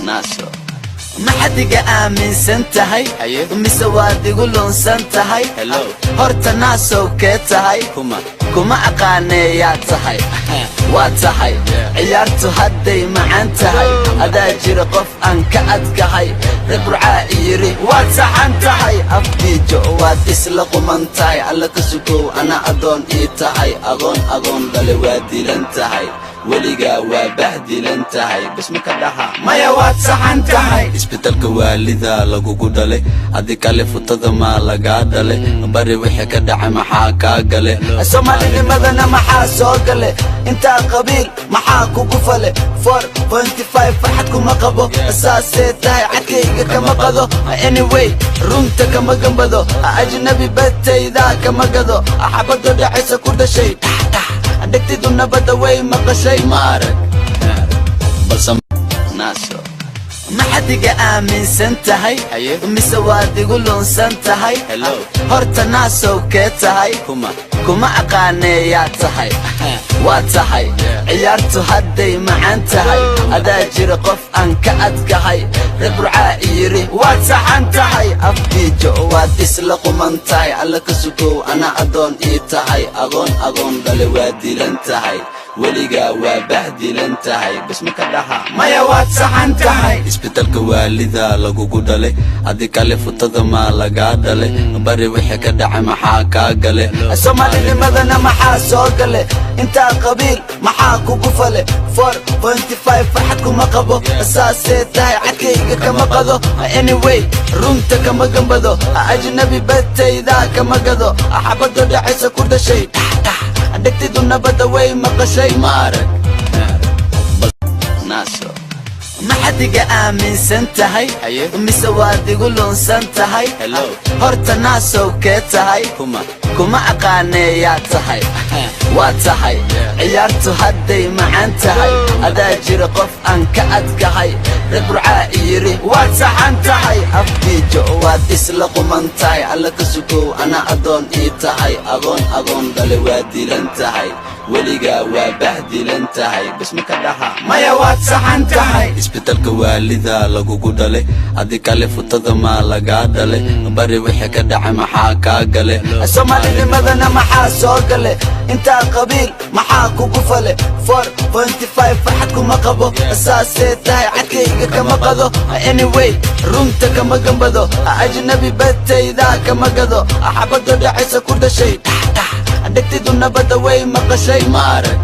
Naaso, maxaad iga aaminsan tahay? Haye. Mise waad igu lunsan tahay? Hello. Horta naasow, kee tahay? Kuma. Kuma aqaaneeyaa tahay, waa tahay. Ciyaartu hadday macaan tahay, adaa jira qof aan ka adkahay. Reer Burcaa yiri waad saxan tahay. Afbiijo waad isla quman tahay. Alla ka sukow, ana adoon ii tahay. Agoon agoon dhale waa dilan tahay, weligaa waa bahdilan tahay. Bas ma ka dhaha? Maya, waad saxan tahay. Isbitaalka waalida lagugu dhalay, adi kale futada maa lagaa dhale? Bari wixii ka dhacay maxaa kaa gale? Soomaalinimadana maxaa soo gale? Intaa qabiil maxaa kugu fale? 4.5 farxad kuma qabo. Saasee tahay, cadkayga kama qado. Anyway, runta kama gambado. Ajnabi batayda kama gado. Xabado dhacaysa ku dhashay, dhegtidu nabadda way maqashay. Ma arag, balse Naaso, maxaad iga aaminsan tahay? Haye. Mise waad igu lunsan tahay? Hello. Horta naasow, kee tahay? Kuma. Kuma aqaaneeyaa tahay, waa tahay. Ciyaartu hadday macaan tahay, adaa jira qof aan ka adkahay. Reer Burcaa yiri waad saxan tahay. Afbiijo waad isla quman tahay. Alla ka sukow, ana adoon ii tahay. Agoon agoon dhale waa dilan tahay, weligaa waa bahdilan tahay. Bas ma ka dhaha? Maya, waad saxan tahay. Isbitaalka waalida lagugu dhalay, adi kale futada maa lagaa dhale? Bari wixii ka dhacay maxaa kaa gale? Soomaalinimadana maxaa soo gale? Intaa qabiil maxaa kugu fale? 4.5 farxad kuma qabo. Saasee tahay, cadkayga kama qado. Anyway, runta kama gambado. Ajnabi batayda kama gado. Xabado dhacaysa ku dhashay, dhegtidu nabadda way maqashay. Ma arag, Naaso, maxaad iga aaminsan tahay? Haye. Mise waad igu lunsan tahay? Hello. Horta naasow, kee tahay? Kuma. Kuma aqaaneeyaa tahay, waa tahay. Ciyaartu hadday macaan tahay, adaa jira qof aan ka adkahay. Reer Burcaa yiri waad saxan tahay. Afbiijo waad isla quman tahay. Alla ka sukow, ana adoon ii tahay. Agoon agoon dhale waa dilan tahay, weligaa waa bahdilan tahay. Bas ma ka dhaha? Maya, waad saxan tahay. Isbitaalka waalida lagugu dhalay, adi kale futada maa lagaa dhale? Bari wixii ka dhacay maxaa kaa gale? Soomaalinimadana maxaa soo gale? Intaa qabiil maxaa kugu fale? 4.5 farxad kuma qabo. Saasee tahay, cadkayga kama qado. Anyway, runta kama gambado. Ajnabi batayda kama gado. Xabado dhacaysa ku dhashay, dhegtidu nabadda way maqashay. Ma arag.